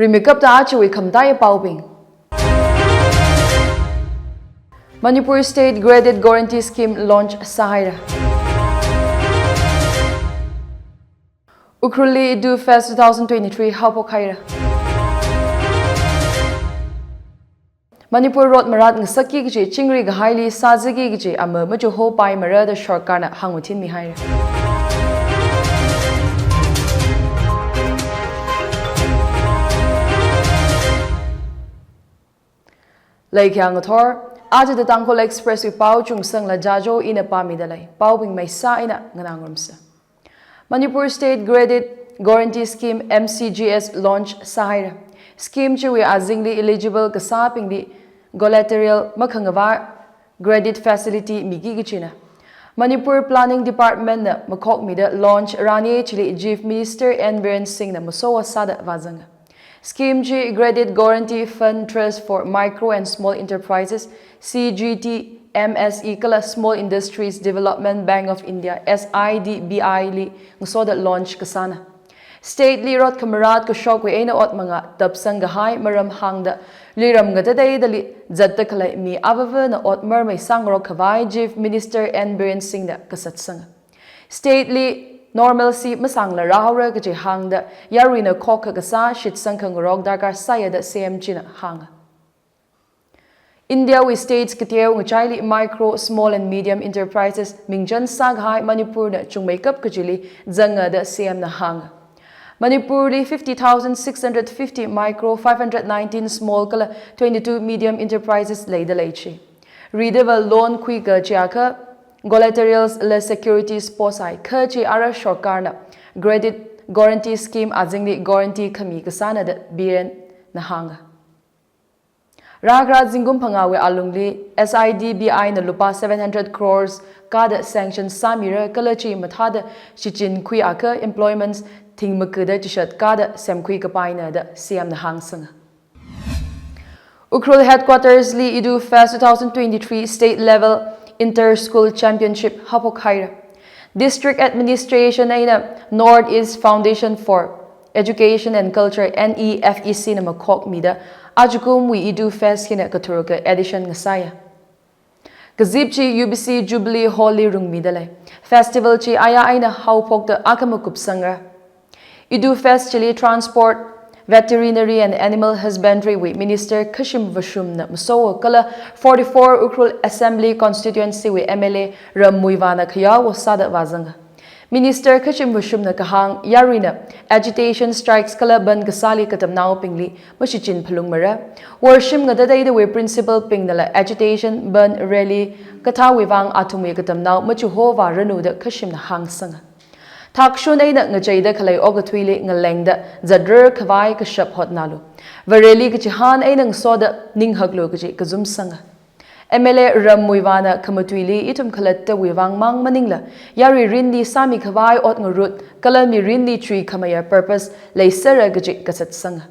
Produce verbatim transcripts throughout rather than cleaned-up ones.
Rimeikapta achiwui khamataiya paobing. Manipur State Credit Guarantee Scheme launch sāhaira. Ukhrulli Edu Fest two thousand twenty-three haophok haira. Manipur rot marat ngasakki kaji, chingri kahaili sāzaki kaji ama machuhopaimara da sorkarna hāngmathinmi haira. Leikhayang ngathor, aja The Tangkhul Express wui pao chungsangla jajo ina pāmida lei, paobing maisa ina nganāngarumsa. Manipur State Credit Guarantee Scheme, M C G S, launch sāhaira. Scheme chiwui azingli eligible kasābingli collateral makhangavā credit facility miki kajina. Manipur Planning Department na makhokmida launch rani chili Chief Minister N Biren Singh na masowa sāda vāzanga. Scheme chi Credit Guarantee Fund Trust for Micro and Small Enterprises, C G T M S E, kala Small Industries Development Bank of India, S I D B I, li ngasoda launch kasāna. State li rot khamarat kashokwui eina ot manga tapsang kahai maram hāngda, luiram ngatateidali zatta khalei mi avāvana ot marmei sāngarok khavai Chief Minister N Biren Singh na kasatsanga. State li normalcy masāngla rāhaora kaji hāngda, yaruina khokkha kasā shitsang khangarok darkar sāya da C M china hānga. India wui states kateo ngachaili micro, small and medium enterprises mingchan sākahai Manipur na chungmeikap kajili zanga da C M na hānga. Manipur li fifty thousand six hundred fifty micro, five hundred nineteen small kala twenty-two medium enterprises leida lei chi. Ridava loan khuika chiakha collaterals la securities posai kha chi ara sorkarna Credit Guarantee Scheme azingli guarantee khami kasāna da Biren na hānga. Rākhara zingkum phangāwui alungli S I D B I na lupā seven hundred crores kada sanction sāmira kala chi mathāda shichinkhui akha employments thing makada chishat kada semkhui kapaina da C M na hāngsanga. Ukhrul Headquarters li Edu Fest two thousand twenty-three State Level Inter-School Championship haophok haira. District Administration eina North East Foundation for Education and Culture, N E F E C, na makhokmida ajakumwui Edu Fest hina katharuka edition ngasāya. Kazip chi U B C Jubilee Hall li rungmida lei. Festival chi aya eina haophokta akhama kupsangra. Edu Fest chili Transport, Veterinary and Animal Husbandry wui Minister Khashim Vashum na masowa kala forty-four Ukhrul Assembly Constituency wui M L A Ram Muivah na khayaowa sāda vāzanga. Minister Khashim Vashum na kahāng yaruina agitation strikes kala bandh kasāli katamnaobingli mashichin phalungmara. Worshim ngatateidawui principal bingnala agitation, bandh, rally kathāwui vang athumwui katamnao machuhovāranu da Khashim na hāngsanga. Thakshun eina ngacheida khalei okathuili ngalengda zatrar khavai kashap hotnalu. Vareli kachihān eina ngasoda ninghaklu kaji kazumsanga. M L A Ram Muivah na khamatuili ithum khalattawui vang mang maningla, yarui rinli sāmi khavai ot ngarut kala mirinli chuikhameiya purpose leisera kaji kasatsanga.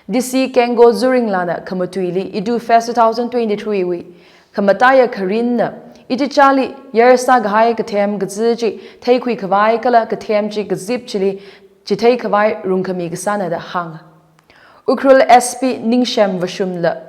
D C Kengo Zuringla na khamatuili Edu Fest two thousand twenty-three wui khamataiya kharinna, ichichāli yar sākahai kathem kazi chi theikhui khavai kala kathem chi kazip chili chithei khavai rungkhami kasāna da hānga. Ukhrul S P Ningshem Vashum la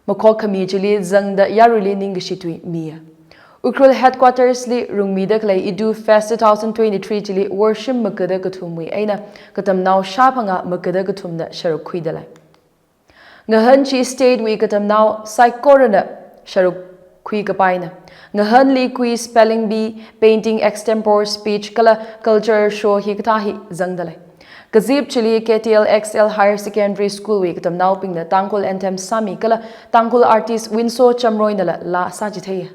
makhokkhami chili zangda yaruili ningkashi tui miya. Ukhrul Headquarters li rungmida khalei Edu Fest two thousand twenty-three chili worshim makada kathumwui eina katamnao shāphangā makada kathumna sharuk khuida lei. Ngahān chi state wui katamnao saikorana sharuk khui kapaina. Ngahānli quiz, spelling bee, painting, extempore speech kala culture show hikathā hi zangda lei. Kazip chili K T L X L Higher Secondary School wui katamnaobingna Tangkhul anthem sāmi kala Tangkhul artist Winso Chamroy nala laa sāchitheiya.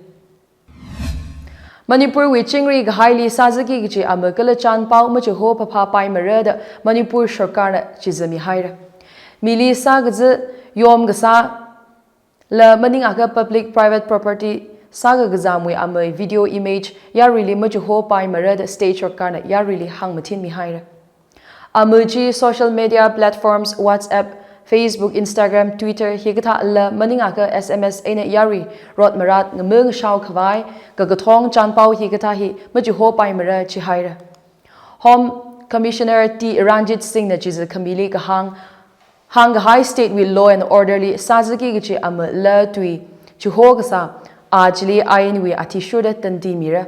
Manipur wui chingri kahaili sāzaki kaji ama kala chanpao machuho phaphapaimara da Manipur sorkarna chizami haira. Mili sākazi, yom kasā, la maningakha public private property sākakazamwui amei video image yaruili machuhopaimara da state sorkarna yaruili hāngmathinmi haira. Amei chi social media platforms, WhatsApp, Facebook, Instagram, Twitter hikathāla maningakha S M S eina yarui rot marat ngamung shao khavai kakathong chanpao hikathā hi machuhopaimara chihaira. Home Commissioner T Ranjit Singh na chiza khamili kahāng Hāngkahai state wui law and order li sāzaki kachi amala tui chiho kasā, a chili ainwui athishurda tandi mira.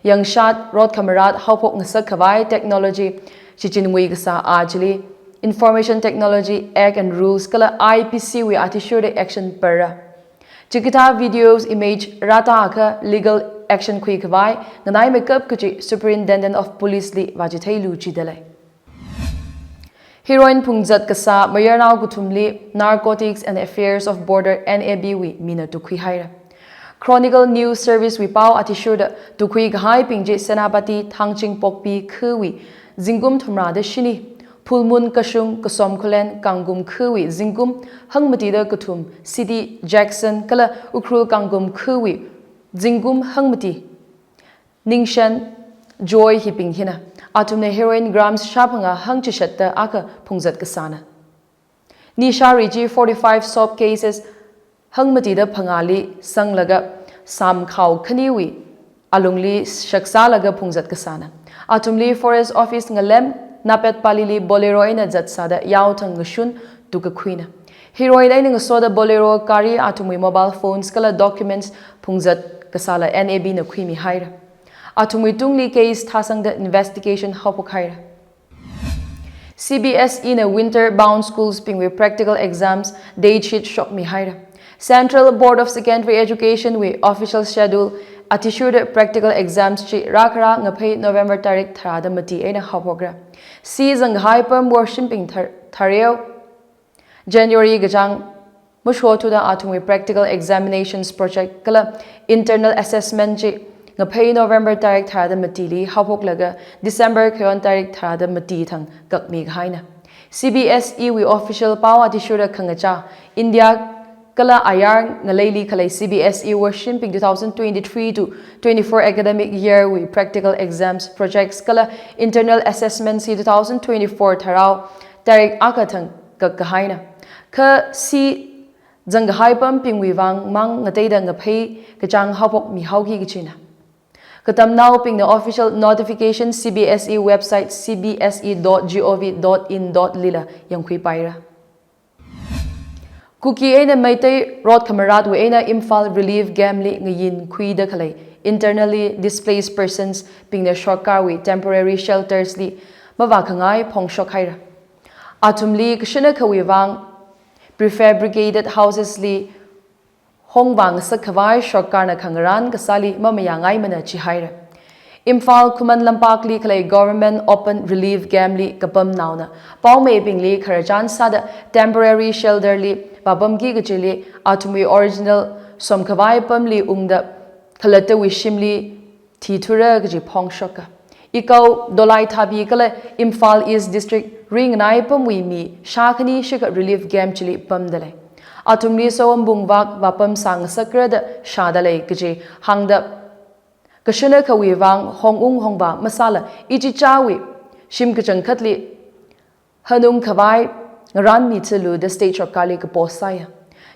Yangshat rot khamarat haophok ngasak khavai technology shichinwui kasā a chili Information Technology Act and Rules kala I P C wui athishurda action para. Chikathā videos, image rātākha legal action khuikhavai nganaimeikap kachi Superintendent of Police li vāchitheilu jidalei. Heroin phungzat kasā mayarnao kathumli Narcotics and Affairs of Border, N A B wui mina tukhuihaira. Chronicle News Service wui pao athishurda tukhuikahaibing chi Senapati, Thangjing, Pokpi khawui zingkum thumrada shini, Phulmun, Kashung, Kasom Khullen, Kangkum khawui zingkum hangmatida kathum, City, Jackson kala Ukhrul, Kangkum khawui zingkum hangmati, Ningshen, Joy hibing hina. Athumna heroin grams shāphangā hangchishatta akha phungzat kasāna. Nisha ri chi forty-five soap cases hangmatida phangāli sanglaga samkhao khaniwui alungli shaksālaga phungzat kasāna. Athumli Forest Office ngalem Napetpalili Bolero eina zatsāda yaothang ngashun tukakhuina. Heroin eina ngasoda Bolero gari, athumwui mobile phones kala documents phungzat kasāla N A B na khuimihaira. Athumwui tungli case thāsangda investigation haophokhaira. C B S E na winter bound schools bingwui practical exams date sheet shokmihaira. Central Board of Secondary Education wui official schedule athishurda practical exams chi rākhara ngaphei November tarik tharāda mati eina haophokra. C zangkahai apam worshimbing thar-, thareo January kachāng mashothuda athumwui practical examinations project kala internal assessment chi ngaphei November tarik tharāda matili haophoklaga December khayon tarik tharāda mati thang kakmi kahaina. C B S E wui official pao athishurda khangachā India kala ayar ngaleili khalei C B S E worshimbing two thousand twenty-three to twenty-four academic year wui practical exams, projects kala internal assessment chi two thousand twenty-four tharao tarik akha thang kak kahaina. Kha C zangkahai apambingwui vang mang ngateida ngaphei kachāng haophokmihaoki kachina. Katamnaobingna official notification C B S E website C B S E dot gov dot in dot lila yangkhuipaira. Kuki eina Meitei rot khamaratwui eina Imphal relief camp li ngayinkhuida khalei internally displaced persons bingna sorkarwui temporary shelters li mavākhangai phongshokhaira. Athumli kashina khawui vang prefabricated houses li hongvāngasak khavai sorkarna khangarān kasāli mamayāngaimana jihaira. Imphal Khuman Lampakli khalei Government Open Relief Camp li kapamnaona paomeibingli khararchan sāda temporary shelter li vāpamki kachili athumwui original somkhavai apamli ungda khalattawui shimli thithura kaji phongshoka. Ikao Dolai Thabi kala Imphal East District ringnai apamwui mi shākhani shikha relief camp chili pamdalei. Athumli sowam bungvak vāpamsāngasakra da shādalei kaji hāngda kashina khawui vang hongung hongvā masāla ichichāwui shim kachangkhatli hanung khavai ngarānmi thulu da state sorkarli kapo sāya.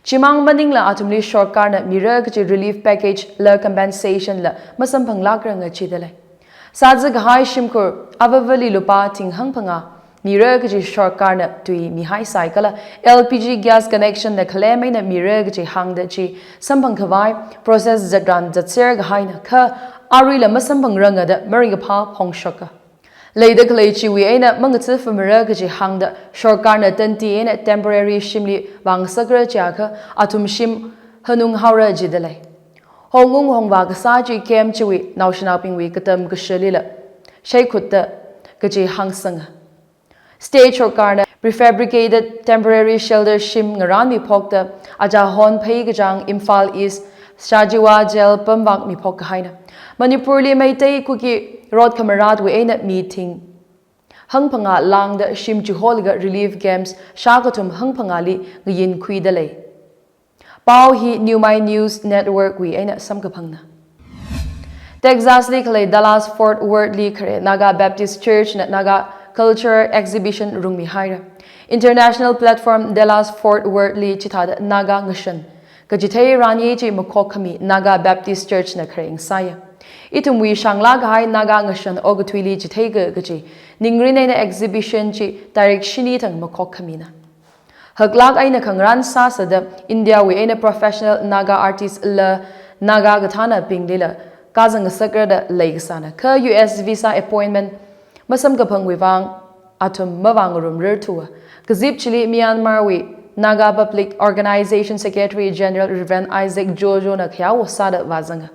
Chimang maningla athumli sorkarna mira kaji relief package la compensation la masamphanglākranga jidalei. Sāzakahai shimkhur avāvali lupā thing hangphangā mira kaji sorkarna tui mihaisai kala L P G gas connection na khalem eina mira kaji hāngda chi samphang khavai process zatran zatser kahaina kha aruila masamphangranga da maringkaphā phongshoka. Leida khalei chiwui eina mangatha famara kaji hāngda sorkarna tanti eina temporary shimli vāngasakra chiakha athum shim hanung haora jidalei. Hongung hongvā kasā chi camp chiwui naoshinaobingwui katam kashalila shaikhutta kaji hāngsanga. State sorkarna prefabricated temporary shelter shim ngarānmi phokta aja hon phei kachāng Imphal East Shajiwa Jail pamvakmi phok kahaina. Manipurli Meitei Kuki rot khamaratwui eina mi thing hangphangā lāngda shim chiholaga relief camps shākathum hangphangāli ngayinkhuidalei. Pao hi New My News Network wui eina samkaphangna. Texas li khalei Dallas Fort Worth li khare Naga Baptist Church na Naga Cultural Exhibition rungmihaira. International Platform Dallas Fort Worth li chithāda Naga ngashan kachithei ranye chi makhok khami Naga Baptist Church na khare ngasāya. Ithumwui shānglā kahai Naga ngashan okathuili chitheika kaji ningrin eina exhibition chi tarik shini thang makhok khamina. Haklāk eina khangarān sāsāda India wui eina professional Naga artist la Naga kathānabinglila kazang ngasakra da leikasāna. Kha U S visa appointment masamkaphangwui vang athum mavāngarumrarthuwa. Kazip chili Myanmar wui Naga Public Organization Secretary General Reverend Isaac Jojo na khayao sāda vāzanga.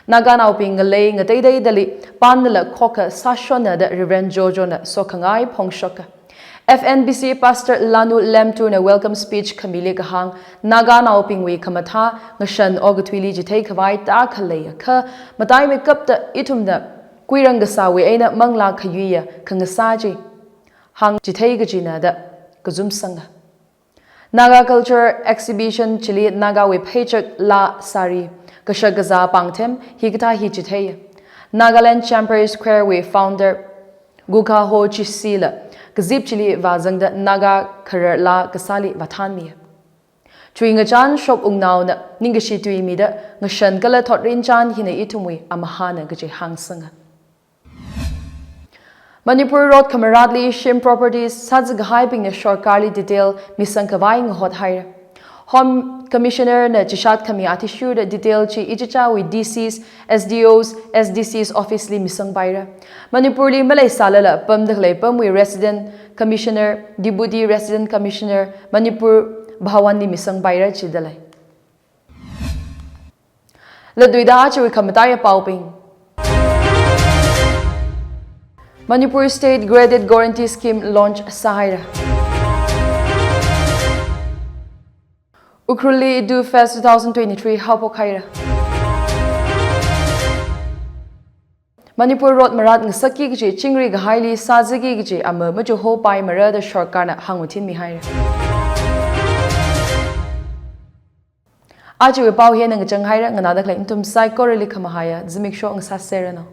Naganaobing ngalei ngateiteidali pānlala khokha sāshonna da Reverend Jojo na sokhangai phongshoka. F N B C Pastor Lanu Lemtur na welcome speech khamili kahāng, Naganaobingwui khamathā ngashan okathuili chitheikhavai tākhaleiya kha mataimeikapta ithumna kuirang kasāwui eina manglā khayuiya khangasā chi hāng chithei kajina da kazumsanga. Naga Culture Exhibition chili Nagawui pheichak, laa, sari, kashak kazā pāngthem hikathā hi chitheiya. Nagaland Chamber Square wui founder Gukha Ho Chisila kazip chili vāzangda Naga kharar laa kasāli vāthanmiya. Tui ngachān shok wungnaona ningkashi tui mida ngashan kala thotrin chān hina ithumwui amahāna kaji hāngsanga. Manipur Road khamaratli shim properties sāzakahaibingna shorkarli detail misangkhavai ngahothaira. Home Commissioner na chishat khami athishurda detail chi ichichāwui D Cs, S D Os, S D Cs office li misangpaira. Manipurli maleisālala pamda khalei pamwui Resident Commissioner, Deputy Resident Commissioner, Manipur Bhawan li misangpaira jidalei. Latluida ajawui khamataiya paobing. Manipur State Credit Guarantee Scheme launch sāhaira. Ukhrulli Edu Fest two thousand twenty-three haophokhaira. Manipur Road marat ngasakki kaji chingri kahaili sāzaki kaji ama machuhopaimara da shorkarna hānguthinmihaira. Ajawui pao hina ngachanghaira, nganāda khalei nathum saikorali khamahāya zimiksho ngasāserranu.